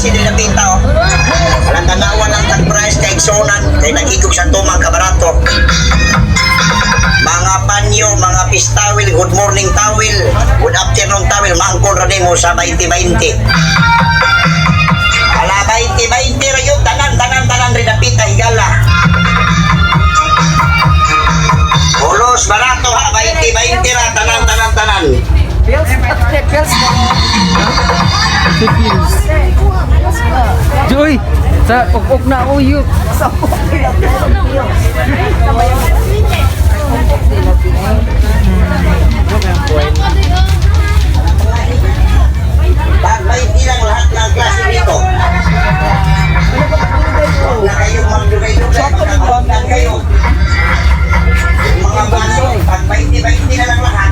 klase din napita oh. Walang tanawa lang tag price kay igsunan kay nagigog sa tumang kabarato. Mga panyo, mga fish towel, good morning towel, good afternoon towel, maangkon ra nimo sa 20-20. Ala 20-20 ra yun, tanan, tanan, tanan rin napita higala. Pulos, barato ha, 20-20 ra, tanan, tanan, tanan. Pills? Pills ba? Si Pills. Joy! Sa ok na uyok. Sa pills. Tag 20 lang lahat ng klase dito. Huwag na kayong magdugay-dugay, magkakaunan kayo. Yung mga baso, tag 20-20 na lang lahat.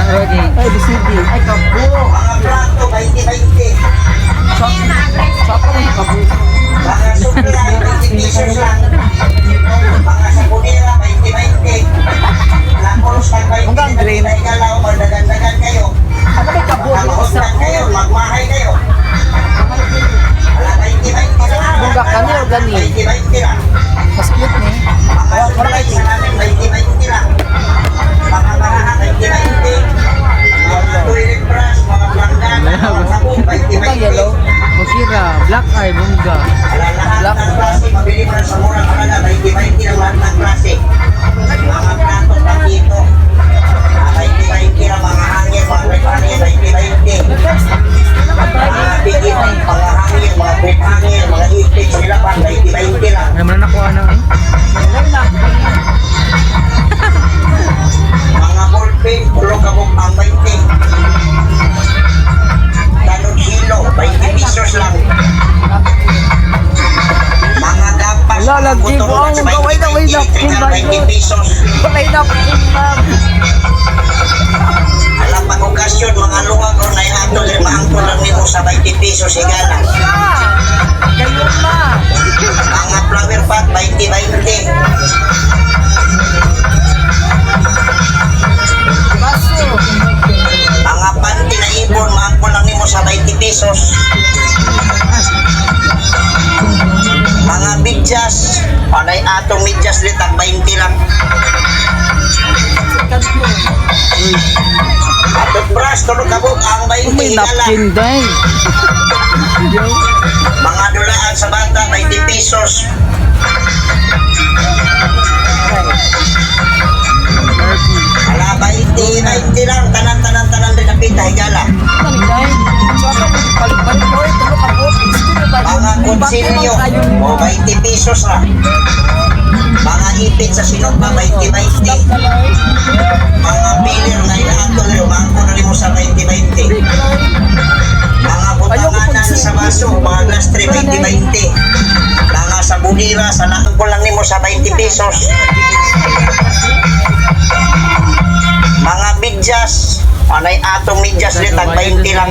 Okay. Ay, BCD. Ay, kabo. Mga plato, 20-20. Choko mo yung kabo. Mga supla, 20 pesos lang. Mga sabonera, 20-20. Lapolos, tag 20. Hanggang green. Ikaw, magdagandagan kayo. Ano may kabo? Magkakaunan kayo, magmahay kayo. Wala, 20-20 lang. Bongga ka niya o gani? 20-20 lang. Mas cute ni. Mga supply sa namin, 20-20 lang. Mga baraha, 20-20. Mga toilet brush, mga planggana, mga sabon, Ito yellow. 20-20. Bakira, black eye, bongga. Wala lahat Black. ng klase, mabili mo na sa murang halaga, 20-20 lang lahat ng klase. Mga plato, pakito. 20-20 lang, mga hangin, mga brief hangin, 20-20. Mga bigit, mga hangin, mga brief hangin, mga ipit, sa nilapan, 20-20 lang. Ano man nakuha na eh? Mga ballpen, pulo ka mong ang 20. Tanod hilo, 20 pesos lang. Mga gapas, Wala, mga lagi butong mo. nuts, Ang gawin na, 20, wait na. electrical, 20 pesos. Patay na po, ma'am. Alam pag okasyon, mga luwag o naihatol, maangkol lang nimo sa 20 pesos higala. Gayon ma. Mga flower pot, 20-20. Baso. Mga panty na ibon, maangkol lang nimo sa 20 pesos. Mga medyas, panay atong medyas litag 20 lang. Toothbrush, tulog kabuk ang 20 May higala. napkin day. Mga dulaan sa bata, 20 pesos. Ala, 20, 20 lang. Tanan, tanan, tanan rin ang pita, higala. Ano ni Day? Choko mo palit-palit. Oy, tulo ka po. Mga kutsilyo, o 20 pesos na. Mga ipit sa sinugba, 20, 20. Mga pilir na inaantol rin, umangko na rin mo sa 20-20. Mga butanganan sa baso, mga glass tray, 20-20. Mga sabunira, sa naangko lang nimo sa 20 pesos. Mga bidyas, anay atong midyas rin, tag 20 lang.